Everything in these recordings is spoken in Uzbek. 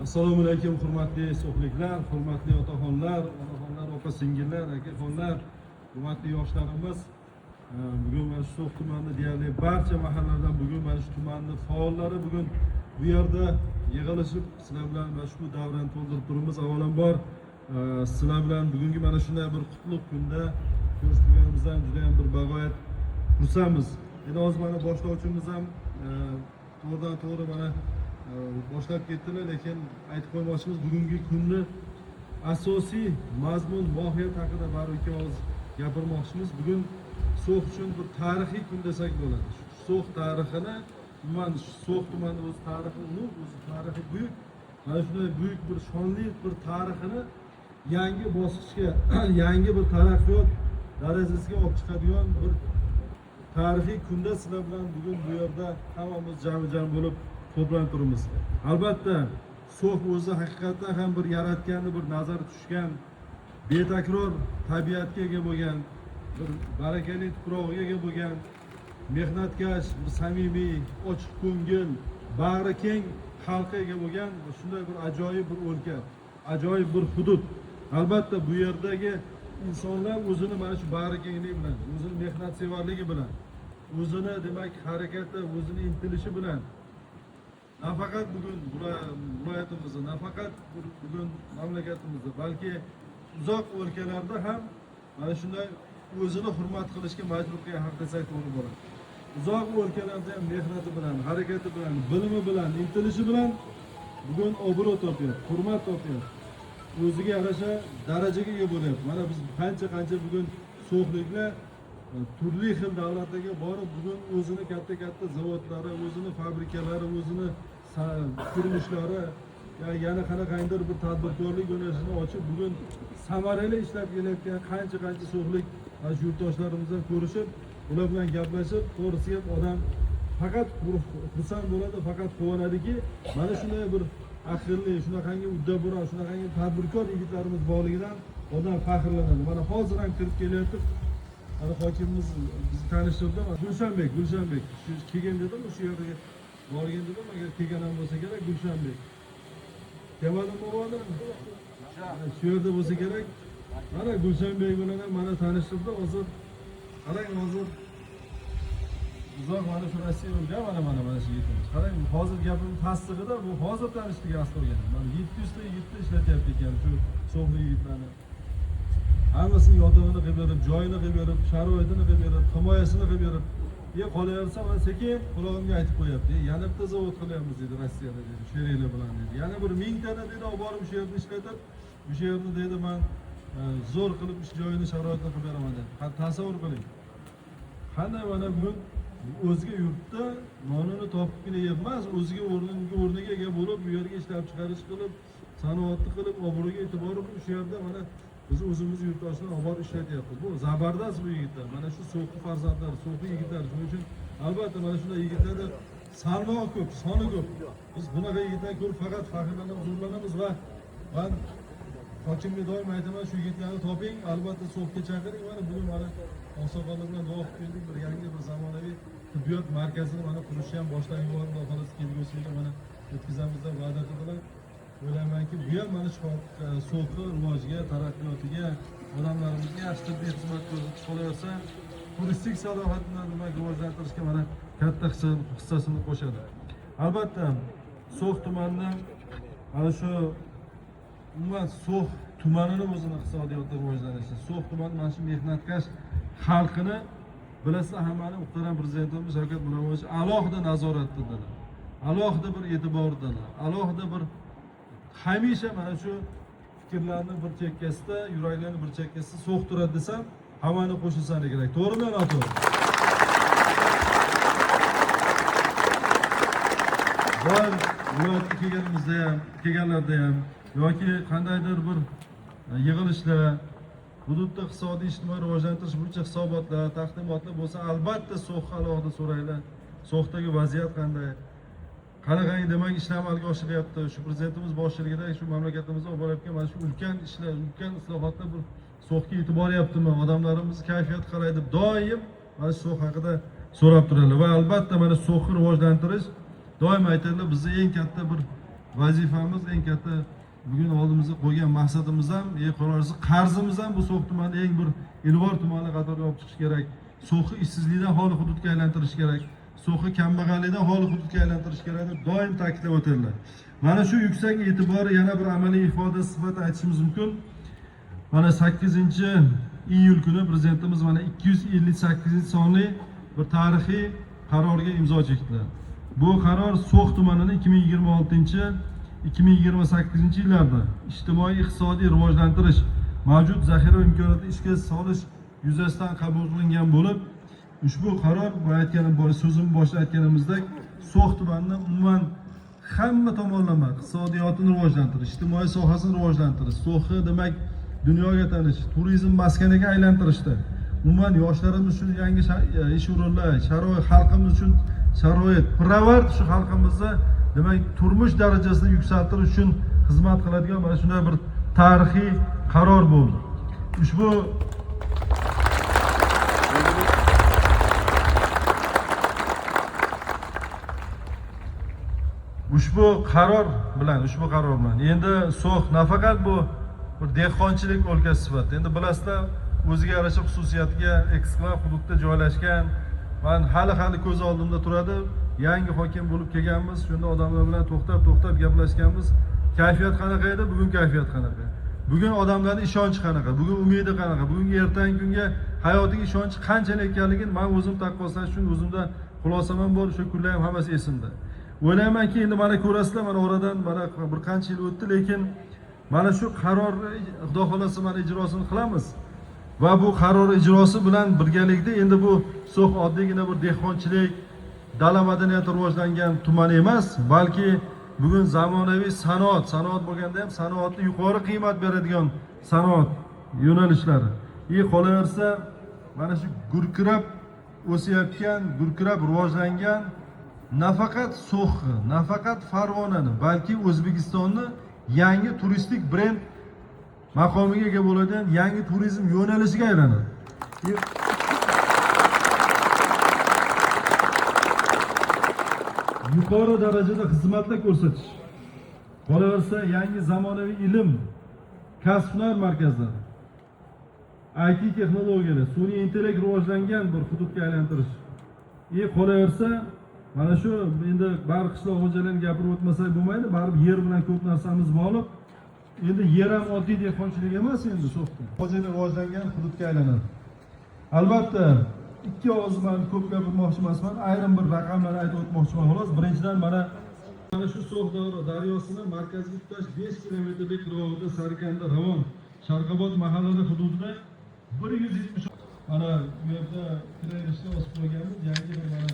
Assalomu alaykum, hurmatli so'xliklar, hurmatli otaxonlar, onaxonlar, opa singillar, akaxonlar, hurmatli yoshlarimiz. Bugun mana shu So'x tumanida deyarli barcha mahallalardan bugun mana shu tumanni faollari bugun bu yerda yig'ilishib sizlar bilan mana shu davrani to'ldirib turibmiz. Avvalambor sizlar bilan bugungi mana shunday bir qutlug' kunda ko'rishib turganimizdan juda ham bir bag'oyat xursandmiz. Endi hozir mana boshlovchimiz ham to'g'ridan to'g'ri mana boshlab ketdilar, lekin aytib qo'ymoqchimiz, bugungi kunni asosiy mazmun mohiyat haqida baribir ikki og'iz gapirmoqchimiz. Bugun So'x uchun bir tarixiy kun desak bo'ladi. So'x tarixini, umuman So'x tumani o'z tarixi ulug', o'zi tarixi buyuk. Mana shunday buyuk bir shonli bir tarixini yangi bosqichga, yangi bir taraqqiyot darajasiga olib chiqadigan bir tarixiy kunda sizlar bilan bugun bu yerda hammamiz jami-jam bo'lib to'planib turibmiz. Albatta, So'x o'zi haqiqatdan ham bir yaratganni bir nazari tushgan, betakror tabiatga ega bo'lgan, bir barakali tuprog'iga ega bo'lgan, mehnatkash, bir samimiy, ochiq ko'ngil, bag'ri keng xalqqa ega bo'lgan shunday bir ajoyib bir o'lka, ajoyib bir hudud. Albatta, bu yerdagi insonlar o'zini mana shu bag'ri kengligi bilan, o'zini mehnatsevarligi bilan, o'zini demak harakati, o'zini intilishi bilan nafaqat bugun viloyatimizda, nafaqat bugun mamlakatimizda, balki uzoq o'lkalarda ham mana shunday o'zini hurmat qilishga majbur qilgan haq desak to'g'ri bo'ladi. Uzoq o'lkalarda ham mehnati bilan, harakati bilan, bilimi bilan, intilishi bilan bugun obro' topyapti, hurmat topyapti. O'ziga yarasha darajaga ega bo'lyapti. Mana biz qancha-qancha bugun so'xliklar turli xil davlatlarga borib bugun o'zini katta-katta zavodlari, o'zini fabrikalari, o'zini qurilishlari, yana qanaqangidir bir tadbirkorlik yo'nalishini ochib bugun samarali ishlab kelayotgan qancha-qancha so'xlik mana shu yurtdoshlarimiz bilan ko'rishib, ular bilan gaplashib, to'g'risi gap odam faqat xursand bo'ladi, faqat quvonadiki, mana shunday bir aqlli, shunaqangi uddaburon, shunaqangi tadbirkor yigitlarimiz borligidan odam faxrlanadi. Mana hozir ham kirib kelyapti. Mana hokimimiz bizni tanishtirdi. Gulshanbek, Gulshanbek. Shu kelgan dedim, shu yerga borgan dedim, agar kelgan ham bo'lsa kerak, Gulshanbek. Kelmadimi boboni? Shu yerda bo'lsa kerak. Mana Gulshanbek bilan ham mana tanishtirdi. Hozir qarang, hozir uzoq mana shu Rossiya o'lka, mana mana mana shu yigitimiz. Qarang, hozir gapim tasdig'ida bu hozir tanishdik asli o'rganib. Mana 700 ta yigitni ishlatyapti ekan shu so'xli yigitlarni. Hammasini yotog'ini qilib berib, joyini qilib berib, sharoitini qilib berib, himoyasini qilib berib, qolaversa mana sekin qulog'imga aytib qo'yapti. Yana bitta zavod qilyapmiz dedi Rossiyada dedi, sheriklar bilan dedi. Yana bir 1000 tana dedi olib borib o'sha yerda ishlatib, o'sha yerda dedi man zo'r qilib ish joyini sharoitini qilib beraman dedi. Tasavvur qiling. Qanday mana bugun o'zga yurtda nonini topibgina emas, o'ziga o'rniga ega bo'lib, bu yerga ishlab chiqarish qilib, sanoatni qilib, obro'ga e'tibori o'sha yerda mana biz o'zimiz yurtdoshlar olib borib ishlatyapti. Bu zabardast bu yigitlar. Mana shu so'xi farzandlar, so'xi yigitlar. Shuning uchun albatta mana shunday yigitlarda salmog'i ko'p, soni ko'p. Biz bunaqa yigitlarni ko'rib faqat faxrlanamiz, g'ururlanamiz va man hokimga doim aytaman, shu yigitlarni toping, albatta So'xga chaqiring. Mana bugun mana oqsoqollar bilan duo qilib keldik, bir yangi bir zamonaviy tibbiyot markazini mana qurishni ham boshlab yubordi. Xudo xohlasa kelgusiga mana o'tkazamiz deb va'da qildilar. O'ylaymanki, bu ham mana shu So'xni rivojiga, taraqqiyotiga, odamlarimizga yaxshi tibbiy xizmat ko'rsatish qolaversa, turistik salohiyatini demak rivojlantirishga mana katta hissasini qo'shadi. Albatta, So'x tumanini mana shu umuman So'x tumanini o'zini iqtisodiyoti rivojlanishi, So'x tumani mana shu mehnatkash xalqini bilasizlar, hammani muhtaram prezidentimiz Shavkat Miromonovich alohida nazoratdalar, alohida bir e'tibordalar, alohida bir hamisha mana shu fikrlarni bir chekkasida, yuraklarni bir chekkasida So'x turadi desam, hammani qo'shilsa kerak. To'g'rimi yo noto'g'ri? Doim viloyatga kelganimizda ham, kelganlarda ham yoki qandaydir bir yig'ilishlar, hududda iqtisodiy ijtimoiy rivojlantirish bo'yicha hisobotlar, taqdimotlar bo'lsa, albatta So'xni alohida so'ranglar. So'xdagi vaziyat qanday? Qanaqangi demak ishlar amalga oshiryapti? Shu prezidentimiz boshchiligida shu mamlakatimizda olib borayotgan mana shu ulkan ishlar, ulkan islohotlar bir So'xga yetib boryaptimi? Odamlarimiz kayfiyati qalay deb doim mana shu So'x haqida so'rab turadilar va albatta mana So'xni rivojlantirish doim aytadilar, bizni eng katta bir vazifamiz, eng katta bugun oldimizga qo'ygan maqsadimiz ham, qolorisi qarzimiz ham bu So'x tumanini eng bir ilg'or tumani qatoriga olib chiqish kerak. So'xni ishsizlikdan xoli hududga aylantirish kerak. So'xni kambag'allikdan xoli hududga aylantirish kerak deb doim ta'kidlab o'tadilar. Mana shu yuksak e'tibori yana bir amaliy ifoda sifatida aytishimiz mumkin. Mana 8 iyul kuni prezidentimiz mana 258 sonli bir tarixiy qarorga imzo chekdilar. Bu qaror So'x tumanini 2026 2028 yillarda ijtimoiy iqtisodiy rivojlantirish, mavjud zaxira va imkoniyatni ishga solish yuzasidan qabul qilingan bo'lib, ushbu qaror, bu aytganim, so'zim boshida aytganimizdek, So'x tumanini umuman hamma tomonlama iqtisodiyotini rivojlantirish, ijtimoiy sohasini rivojlantirish, So'xni demak dunyoga tanish, turizm maskaniga aylantirishda, umuman yoshlarimiz uchun yangi ish o'rinlar, sharoit, xalqimiz uchun sharoit, piravard shu xalqimizni demak turmush darajasini yuksaltirish uchun xizmat qiladigan mana shunday bir tarixiy qaror bo'ldi. Ushbu qaror bilan endi So'x nafaqat bu bir dehqonchilik o'lkasi sifatida, endi bilasizlar, o'ziga yarasha xususiyatga eksklav hududda joylashgan. Man hali ko'z oldimda turadi, yangi hokim bo'lib kelganmiz, shunda odamlar bilan to'xtab to'xtab gaplashganmiz. Kayfiyat qanaqa edi, bugun kayfiyat qanaqa, bugun odamlarni ishonchi qanaqa, bugun umidi qanaqa, bugungi ertangi kunga hayotiga ishonchi qanchalik ekanligini man o'zim taqqoslash uchun o'zimda xulosam ham bor, o'sha kunlar ham hammasi esimda. O'ylaymanki, endi mana ko'rasizlar, mana oradan mana bir qancha yil o'tdi, lekin mana shu qarorni xudo xohlasa mana ijrosini qilamiz va bu qaror ijrosi bilan birgalikda endi bu So'x oddiygina bir dehqonchilik, dala madaniyati rivojlangan tuman emas, balki bugun zamonaviy sanoat, sanoat bo'lganda ham sanoatni yuqori qiymat beradigan sanoat yo'nalishlari и qolaversa mana shu gurkirab o'sayotgan, gurkirab rivojlangan nafaqat So'xni, nafaqat Farg'onani, balki O'zbekistonni yangi turistik brend maqomiga ega bo'ladigan yangi turizm yo'nalishiga aylanadi. Yuqori darajada xizmatlar ko'rsatish, qolaversa yangi zamonaviy ilm, kasb hunar markazlari, IT texnologiyalar, sun'iy intellekt rivojlangan bir hududga aylantirish и qolaversa mana shu endi bari qishloq xo'jaligini gapirib o'tmasak bo'lmaydi, baribir yer bilan ko'p narsamiz bog'liq. Endi yer ham oddiy dehqonchilik emas, endi So'xda xo'jalik rivojlangan hududga aylanadi. Albatta, ikki og'iz man ko'p gapirmoqchi emasman, ayrim bir raqamlarni aytib o'tmoqchiman xolos. Birinchidan, mana shu So'x daryosini markazga tutash 5 kilometrlik qirg'og'ida, Sarikanda, Ravon, Sharqobod mahallalari hududida 170 mana bu yerda kiraverishga osib qo'yganmiz yangi bir mana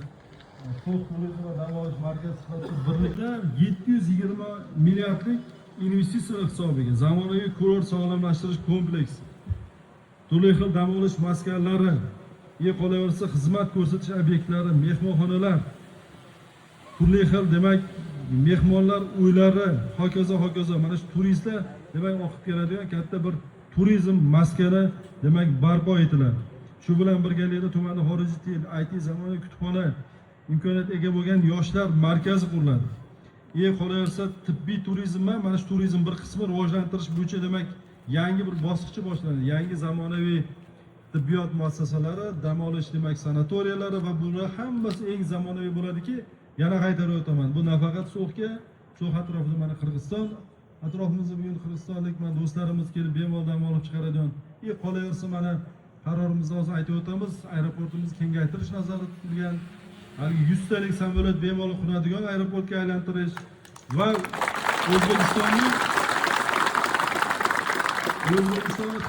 So'x turizm va dam olish markazi sifatida birlikda 720 milliardlik investitsiya hisobiga zamonaviy kurort sog'lomlashtirish kompleksi, turli xil dam olish maskanlari и qolaversa xizmat ko'rsatish obyektlari, mehmonxonalar, turli xil demak mehmonlar uylari, hokazo hokazo, mana shu turistlar demak oqib keladigan katta bir turizm maskani demak barpo etiladi. Shu bilan birgalikda tumanda xorijiy til, IT, zamonaviy kutubxona, imkoniyatga ega bo'lgan yoshlar markazi quriladi. И qolaversa tibbiy turizm ham, mana shu turizm bir qismi rivojlantirish bo'yicha demak yangi bir bosqichi boshlanadi. Yangi zamonaviy tibbiyot muassasalari, dam olish demak sanatoriyalari va bular hammasi eng zamonaviy bo'ladiki, yana qaytarib o'taman, bu nafaqat So'xga, So'x atrofida mana Qirg'iziston atrofimizda bugun qirg'izistonlik mana do'stlarimiz kelib bemalol dam olib chiqaradigan. И qolaversa mana qarorimizda hozir aytib o'tamiz, aeroportimizni kengaytirish nazarda tutilgan, haligi 100 talik samolyot bemalol qo'nadigan aeroportga aylantirish va O'zbekistonni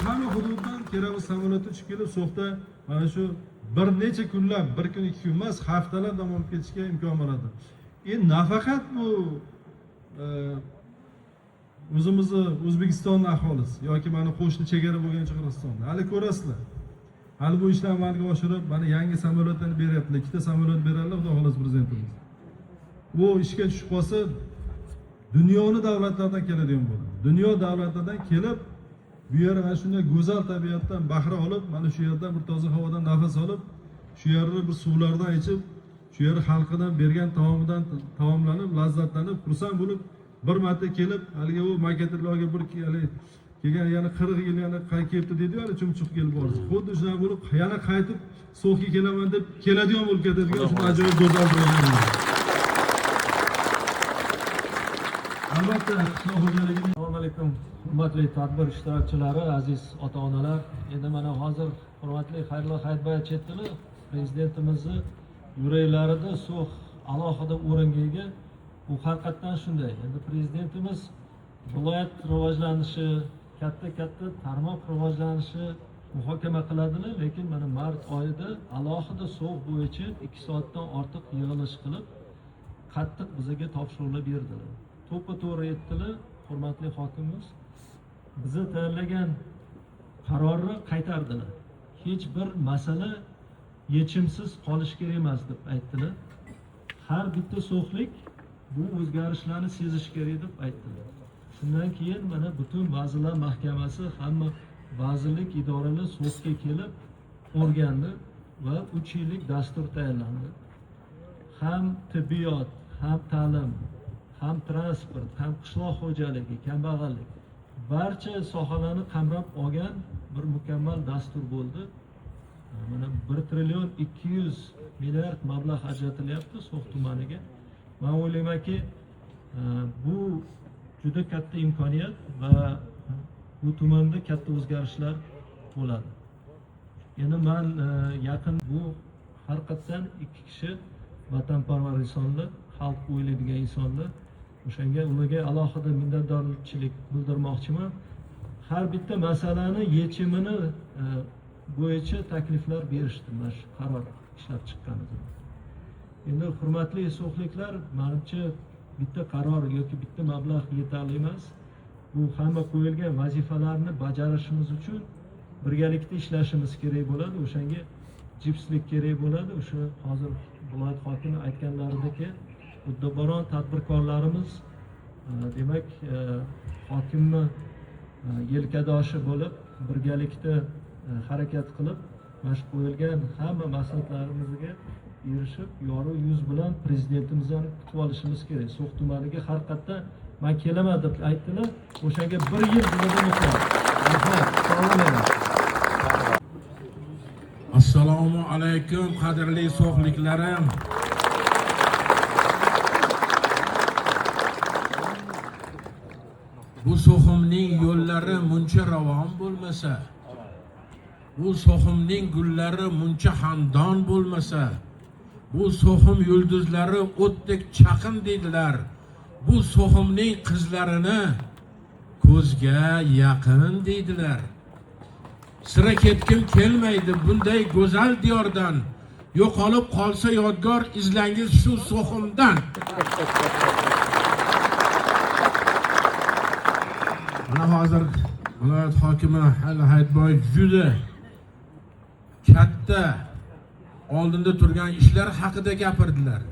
hamma hududidan kerovuz samolyoti uchib kelib So'xda mana shu bir necha kunlab, bir kun 2 kun emas, haftalab dam olib ketishga imkon bo'ladi. Endi nafaqat bu o'zimizni O'zbekistonni aholisi yoki mana qo'shni chegara bo'lgan Qirg'izistonda, hali ko'rasizlar, hali bu ishlarni amalga oshirib, mana yangi samolyotlarni beryaptilar, ikkita samolyot beradilar, xudo xohlasa prezidentimiz. Bu ishga tushib qolsa, dunyoni davlatlaridan keladigan bo'ladi. Dunyo davlatlaridan kelib bu yer mana shunday go'zal tabiatdan bahra olib, mana shu yerdan bir toza havodan nafas olib, shu yerni bir suvlardan ichib, shu yer xalqidan bergan taomidan taomlanib, lazzatlanib, xursand bo'lib Bir marta kelib haligi u makkatilloga bir haligi kelgan yana 40 yil yana kelibdi deydiyu, hali chumchuq kelib borsa. Xuddi shunaqa bo'lib yana qaytib So'xga kelaman deb keladigan bo'lib ketadigan shunday ajoyib go'zal joylar. Albatta, qishloq xo'jaligi. Assalomu alaykum, hurmatli tadbir ishtirokchilari, aziz ota-onalar. Endi mana hozir hurmatli Xayrullo Hayitboyevich aytdilar, prezidentimizni yuraklarida So'x alohida o'ringa ega. Bu haqiqatdan shunday. Endi prezidentimiz viloyat rivojlanishi, katta-katta tarmoq rivojlanishi muhokama qiladilar, lekin mana mart oyida alohida So'x bo'yicha 2 soatdan ortiq yig'ilish qilib, qattiq bizga topshiriqlar berdilar. To'ppa-to'g'ri aytdilar, hurmatli hokimimiz bizni tayyorlagan qarorni qaytardilar. Hech bir masala yechimsiz qolishi kerak emas deb aytdilar. Har bitta so'xlik bu o'zgarishlarni sezish kerak deb aytdilar. Shundan keyin mana butun Vazirlar Mahkamasi, hamma vazirlik idoralar So'xga kelib o'rgandi va 3 yillik dastur tayyorlandi. Ham tibbiyot, ham ta'lim, ham transport, ham qishloq xo'jaligi, kambag'allik, barcha sohalarni qamrab olgan bir mukammal dastur bo'ldi. Mana 1 trillion 200 milliard mablag' ajratilyapti So'x tumaniga. Men o'ylaymanki, bu juda katta imkoniyat va bu tumanda katta o'zgarishlar bo'ladi. Endi men yaqin bu haqiqatdan 2 kishi vatanparvar insonlar, xalq o'ylaydigan insonlar. O'shanga ularga alohida minnatdorchilik bildirmoqchiman. Har bitta masalani yechimini bo'yicha takliflar berishdi mana shu qaror ishlab chiqqanimizda. Endi hurmatli so'xliklar, menimcha bitta qaror yoki bitta mablag' yetarli emas. Bu hamma qo'yilgan vazifalarni bajarishimiz uchun birgalikda ishlashimiz kerak bo'ladi. O'shanga jipslik kerak bo'ladi. O'sha hozir viloyat hokimi aytganlaridek, uddaburon tadbirkorlarimiz demak hokimni yelkadoshi bo'lib birgalikda harakat qilib mana shu qo'yilgan hamma maqsadlarimizga erishib, yorug' yuz bilan prezidentimizni kutib olishimiz kerak. So'x tumaniga haqiqatdan men kelaman deb aytdilar. O'shanga 1 yil bizada muhlat. Rahmat, sog' bo'ling. Assalomu alaykum qadrli so'xliklarim. Bu so'ximning yo'llari muncha ravon bo'lmasa, bu so'ximning gullari muncha xandon bo'lmasa, bu so'xim yulduzlari o'tdek chaqin deydilar. Bu so'ximning qizlarini ko'zga yaqin deydilar. Sira ketkim kelmaydi bunday go'zal diyordan. Yo'qolib qolsa yodgor izlangiz shu so'ximdan. Mana hozir viloyat hokimi Xayrullo Hayitboy juda katta oldinda turgan ishlar haqida gapirdilar.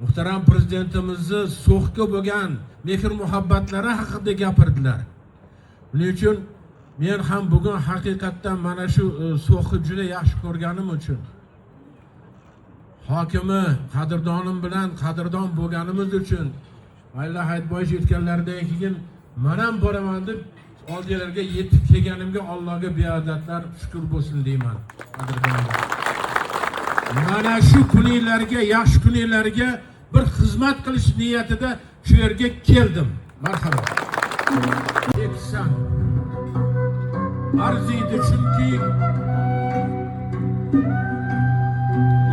Muhtaram prezidentimizni So'xga bo'lgan mehr muhabbatlari haqida gapirdilar. Buning uchun men ham bugun haqiqatdan mana shu So'xni juda yaxshi ko'rganim uchun, hokimi qadrdonim bilan qadrdon bo'lganimiz uchun Xayrullo Hayitboyevich aytganlaridan keyin men ham boraman deb oldinglarga yetib kelganimga Allohga beadadlar shukr bo'lsin deyman. Qadrdonim. Mana shu kuninglarga, yaxshi kuninglarga bir xizmat qilish niyatida shu yerga keldim. Marhamat. Eksan. Arziydi chunki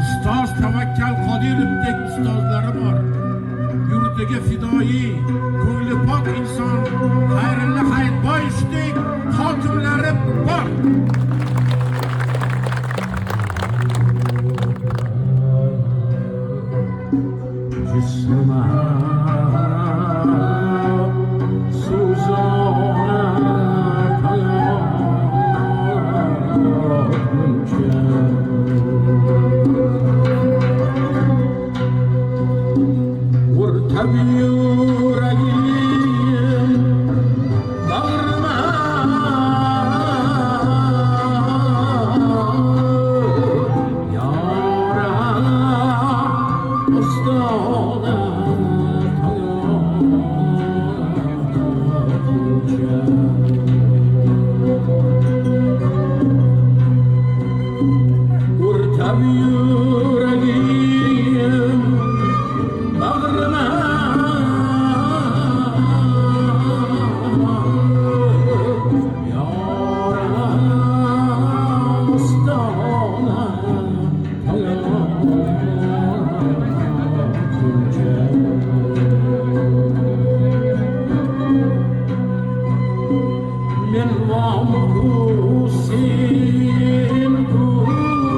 ustoz Tavakkal Qodirovdek ustozlari bor. Yurtiga fidoyi, ko'ngli pok inson Xayrullo Hayitboyevichning hokimlari bor. Tilab yuragim bag'rima yora ostona tayanguncha. Men ku sen ko'zlar,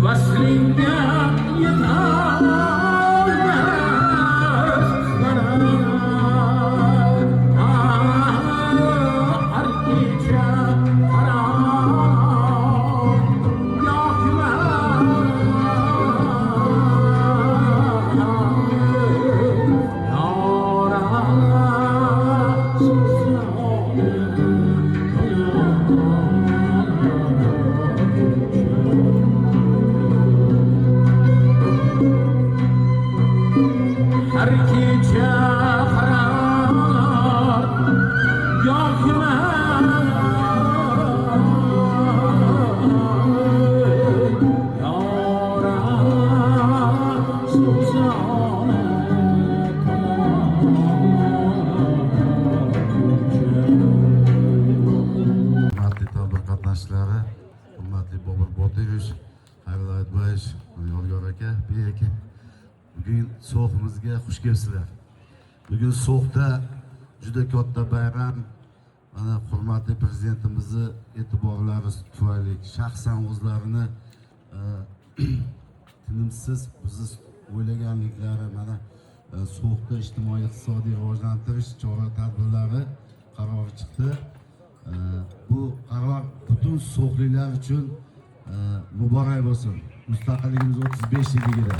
vaslingga yetolmas har kecha qaror yoqlar yora. Har kecha qaror yoqlar yora suzona. Hurmatli tadbir qatnashchilari, hurmatli Bobur Botirovich, Xayrullo Aytbayevich, Yodgor aka, Bek aka, bugun So'ximizga xush kelibsizlar. Bugun So'xda juda katta bayram. Mana hurmatli prezidentimizni e'tiborlari tufayli, shaxsan o'zlarini tinimsiz bizni o'ylaganliklari, mana So'xda ijtimoiy iqtisodiy rivojlantirish chora tadbirlari qarori chiqdi. Bu qaror butun so'xliklar uchun muborak bo'lsin. Mustaqilligimiz 35 yilligida.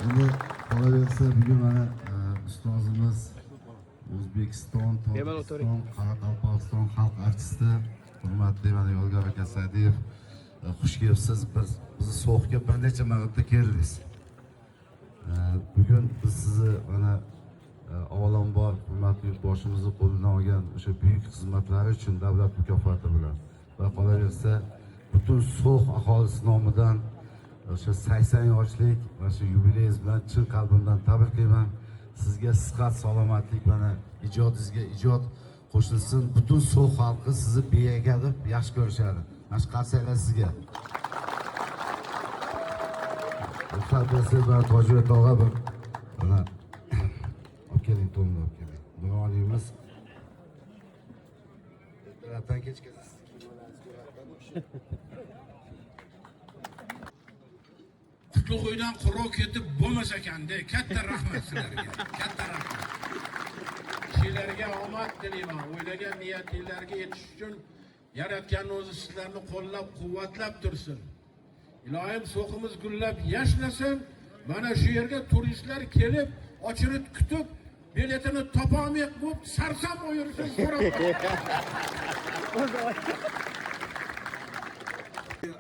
Endi qolaversa, bugun mana ustozimiz, O'zbekiston, Tojikiston, Qoraqalpog'iston xalq artisti, hurmatli mana Yodgor aka Sa'diyev, xush kelibsiz. Biz bizni So'xga bir necha marta keldingiz. Bugun biz sizni mana avvalambor hurmatli yurtboshimizni qo'lidan olgan o'sha buyuk xizmatlari uchun davlat mukofoti bilan va qolaversa butun So'x aholisi nomidan o'sha 80 yoshlik va shu yubileyingiz bilan chin qalbimdan tabriklayman. Sizga sihat, salomatlik, mana ijodingizga ijod qo'shilsin. Butun So'x xalqi sizni bek aka deb yaxshi ko'rishadi. Mana shu qarsaklar sizga. Ruxsat bersangiz, mana Tojibek tog'a bir mana olib keling, to'nni olib keling. Nuroniymiz. Ertalabdan kechgacha sizni kiyimlaringizni ko'ryapman u kishi. Qutlug' uydan quruq ketib bo'lmas ekanda. Katta rahmat sizlarga, katta rahmat. Sizlarga omad tilayman. O'ylagan niyatinglarga yetish uchun Yaratganni o'zi sizlarni qo'llab quvvatlab tursin. Iloyim, So'ximiz gullab yashnasin. Mana shu yerga turistlar kelib, очередь kutib, biletini topolmay bo'lib sarson bo'lib yurishini so'rab.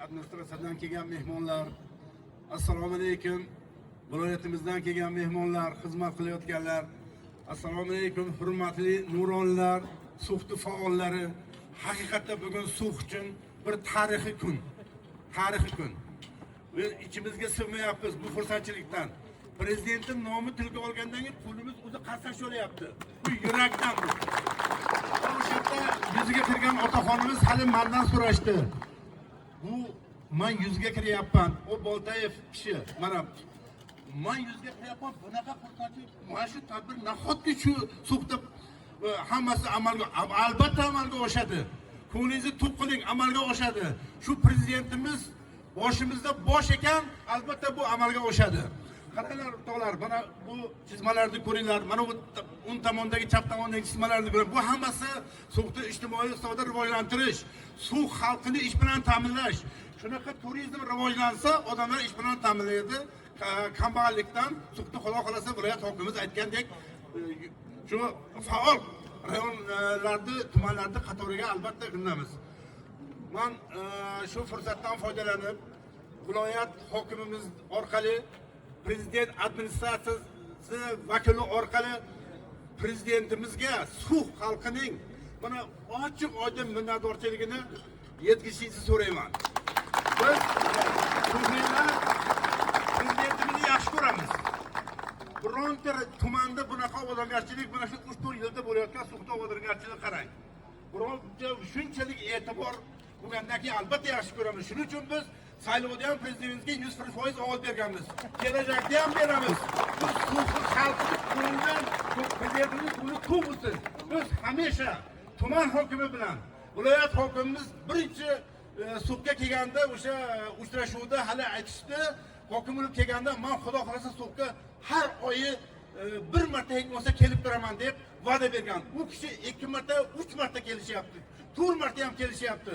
Administratsiyadan kelgan mehmonlar, assalomu alaykum. Viloyatimizdan kelgan mehmonlar, xizmat qilayotganlar, assalomu alaykum, hurmatli nuronlar, So'xni faollari. Haqiqatda bugun So'x uchun bir tarixiy kun. Tarixiy kun. Biz ichimizga sig'mayapmiz bu xursandchilikdan. Prezidentning nomi tilga olgandan keyin qo'limiz o'zi qarsak cholyapti. Bu yurakdan bu. O'sha yerda yuziga kirgan otaxonimiz hali mandan so'rashdi. Bu man yuzga kiryapman. O Boltayev kishi, mana man yuzga kiryapman, bunaqa xursandchilik, mana shu tadbir nahotki shu So'xda hammasi amalga, albatta amalga oshadi. Ko'nglingizni to'q qiling, amalga oshadi. Shu prezidentimiz boshimizda bosh ekan, albatta bu amalga oshadi. Qaranglar, o'rtoqlar, mana bu chizmalarni ko'ringlar, mana bu o'ng tomondagi, chap tomondagi chizmalarni ko'ringlar. Bu hammasi So'xni ijtimoiy iqtisodiy rivojlantirish, So'x xalqini ish bilan ta'minlash. Shunaqa turizm rivojlansa, odamlar ish bilan ta'minlaydi. Kambag'allikdan So'xni, xudo xohlasa, viloyat hokimimiz aytgandek, shu faol rayonlarni, tumanlarni qatoriga albatta kiritamiz. Man shu fursatdan foydalanib, viloyat hokimimiz orqali, prezident administratsiyasi vakili orqali prezidentimizga So'x xalqining Mana ochiq oydin minnatdorchiligini yetkazishingizni so'rayman. Biz so'xliklar prezidentimizni yaxshi ko'ramiz. Bironta tumanda bunaqa obodongarchilik mana shu 3-4 yilda bo'layotgan So'xda obodongarchilik qarang. Bironta shunchalik e'tibor bo'lgandan keyin albatta yaxshi ko'ramiz. Shuning uchun biz saylovda ham prezidentimizga 100% ovoz berganmiz. Kelajakda ham beramiz. Biz So'xli xalqini qo'lidan prezidentimiz qo'li to'q bo'lsin. Biz hamisha tuman hokimi bilan viloyat hokimimiz birinchi So'xga kelganda o'sha uchrashuvda hali aytishdi, hokim bo'lib kelganda man xudo xohlasa So'xga har oyi bir marta hech bo'lmasa kelib turaman deb va'da bergan. U kishi 2 marta, 3 marta kelishyapti. 4 marta ham kelishyapti.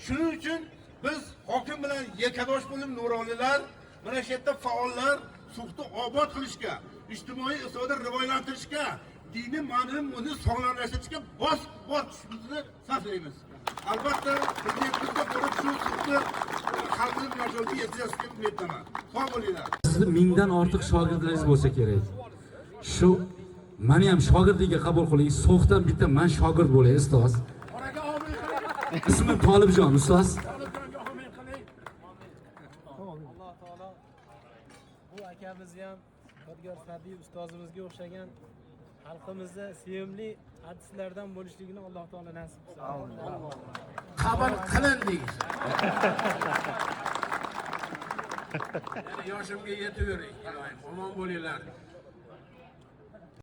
Shuning uchun biz hokim bilan yelkadosh bo'lib nuroniylar, mana shu yerda faollar So'xni obod qilishga, ijtimoiy iqtisodiy rivojlantirishga, diniy ma'naviy uni sog'lomlashtirishga bor kuchimizni sarflaymiz. Albatta prezidentimizga ko'rib shu So'xni xalqimiz najotga yetkazishga umiddaman. Sog' bo'linglar. Sizni mingdan ortiq shogirdlaringiz bo'lsa kerak. Shu meni ham shogirdlikka qabul qiling. So'xdan bitta man shogird bo'lay, ustoz. Ismim Tolibjon, ustoz. Alloh taolo bu akamizni ham Yodgor Sa'diy ustozimizga o'xshagan xalqimizda sevimli artistlardan bo'lishligini Alloh taolo nasib qilsin. Qabul qilindik. Yana yoshimga yetavering, iloyim. Omon bo'linglar.